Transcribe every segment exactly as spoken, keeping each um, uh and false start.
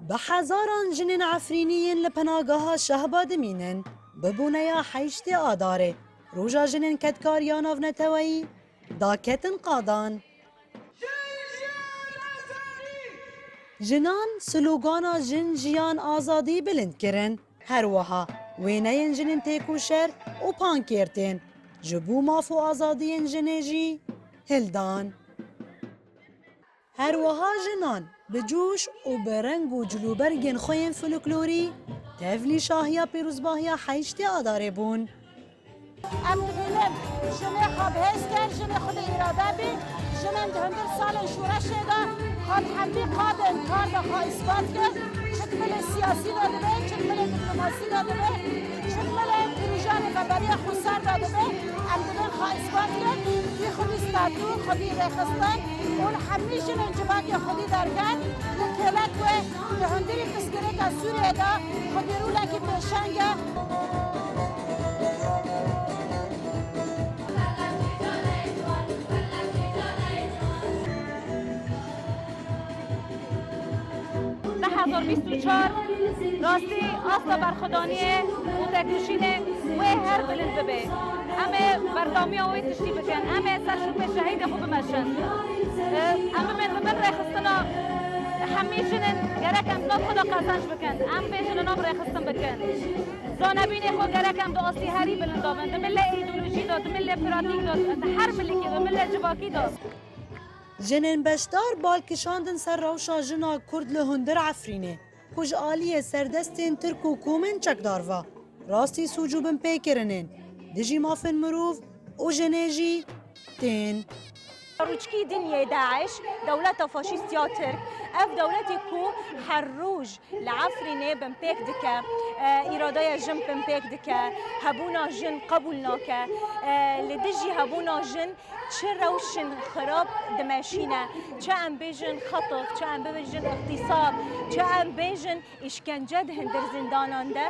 Bi hezaran jinên Efrînî yên li penageha Şehba dimînin, bi boneya heştê Adarê, Roja Jinên Kedkar ya Navneteweyî, daketin qadan. Jinan slogana Jin, Jiyan, Azadî bilind kirin. Her wiha wêneyên jinên têkoşer û pankêrtên ji bo maf û azadiyên jinê jî hildan. Her wiha jinan bi coş û bi reng û cilûbergên xwe yên folklorî tevlî şahiya pîrozbahiya heştê Adarê bûn. Em dibînin jinê xwe bi hêz kin, jinê xwe de îrade bî. Jinên di hundir salên şoreşê de xwe di hemî qadên kar de xwe îspat kir. Çi di milê siyasî de dibe, çi di milê diplomasî de dibe, çi di milê pîrojan rêveberiya xweser de dibe. Em dibin xwe îspat kin. Wî xwedî statû, xwedî rêxistin û li hemî jinên civakê xwedî derket. Li kêlek wê di hundirî pirsgirêka Sûriyê de xwedî rolekî pêşeng e. Du hezar bîst û çar rastî asta berxwedaniyê û têkoşînê wê her bilind bibe. Em ê berdewamiya wê tiştî bikin. Em ê ser şûpê şehîdê xwe bimeşin. Em bibin li bin rêxistina hemî jinên gerek em di nav xwe de qezenc bikin. Em bêjin li nav rêxistin bikin. Zanebînê xwe gerek em di astî herî bilind de bin. Di milê îdeolojî de, di milê pratîk de, di her milikê de, milê civakî de. Jinên beşdar bal kişandin ser rewşa jina Kurd li hundir Efrînê, ku ji aliyê serdestên Tirk û komên çekdar ve rastî sûc û binpêkirinên dijî mafên mirov û jinê jî tên. Rûçkî din yê DAIŞ, dewleta faşîst ya Tirk, ev dewletê ku her roj li Efrînê binpêk dike, e, îradeya jin binpêk dike, hebûna jin qebûl nake, e, li dijî hebûna jin çi rewşên xirab dimeşîne, çi em bêjin xetif, çi em bibêjin îxtîsab, çi em bêjin îşkence di hundir zindanan de.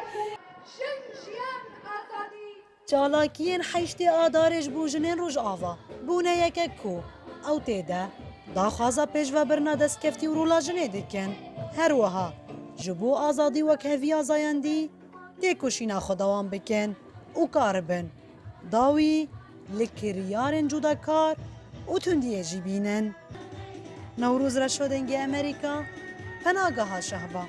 Jin, jiyan, azadî. Çalakiyên heştê Adarê ji bo jinên Rojava bûne yekek ku ew tê de daxwaza pêşvebirina destkeftî û rola jinê dikin. Her wiha ji bo azadî wekheviya zayendî têkoşîna xwe dewam bikin û karibin dawî li kiryarên cudakar û tundiyê jî bînin. Newroz Reşo, Dengê Amerîka, Penageha Şehba.